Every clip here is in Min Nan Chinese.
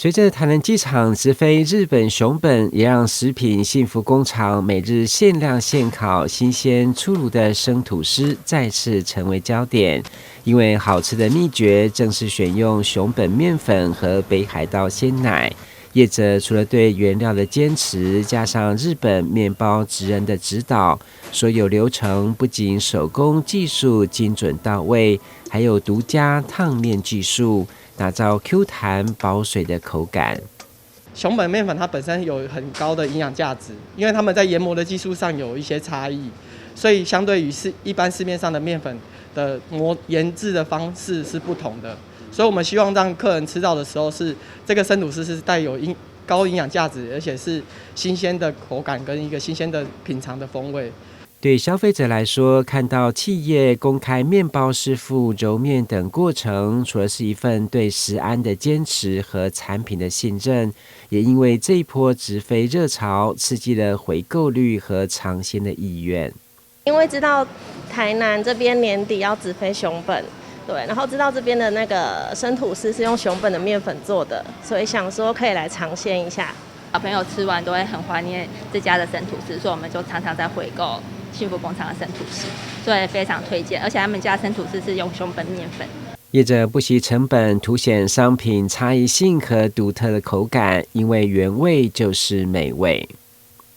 隨著台南機場直飛日本熊本，也讓食品幸福工廠每日限量現烤、新鮮出爐的生吐司再次成為焦點。因為好吃的秘訣正是選用熊本麵粉和北海道鮮奶。業者除了對原料的堅持，加上日本麵包職人的指導，所有流程不僅手工技術精準到位，還有獨家燙麵技術，打造 Q 彈保水的口感。熊本麵粉它本身有很高的營養價值，因為他們在研磨的技術上有一些差異，所以相對於是一般市面上的麵粉的磨研製的方式是不同的。所以我們希望讓客人吃到的時候，是這個生吐司是帶有高營養價值，而且是新鮮的口感跟一個新鮮的品嘗的風味。對消費者來說，看到企業公開麵包師傅揉麵等過程，除了是一份對食安的堅持和產品的信任，也因為這一波直飛熱潮，刺激了回購率和嘗鮮的意願。因為知道台南這邊年底要直飛熊本，對，然後知道這邊的那個生吐司是用熊本的麵粉做的，所以想說可以來嘗鮮一下。小朋友吃完都會很懷念這家的生吐司，所以我們就常常在回購幸福工廠的生吐司，所以非常推薦。而且他們家生吐司是用熊本麵粉。業者不惜成本，凸顯商品差異性和獨特的口感，因為原味就是美味。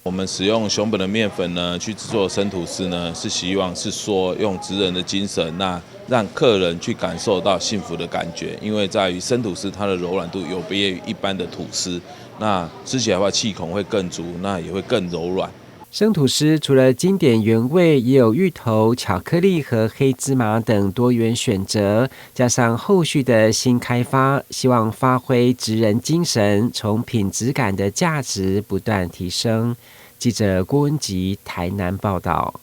我們使用熊本的麵粉呢，去製作生吐司呢，是希望是說用職人的精神，那讓客人去感受到幸福的感覺。因為在於生吐司，它的柔軟度有別於一般的吐司，那吃起來的話氣孔會更足，那也會更柔軟。生吐司除了經典原味，也有芋頭、巧克力和黑芝麻等多元選擇，加上後續的新開發，希望發揮職人精神，從品質感的價值不斷提升。記者郭文吉台南報道。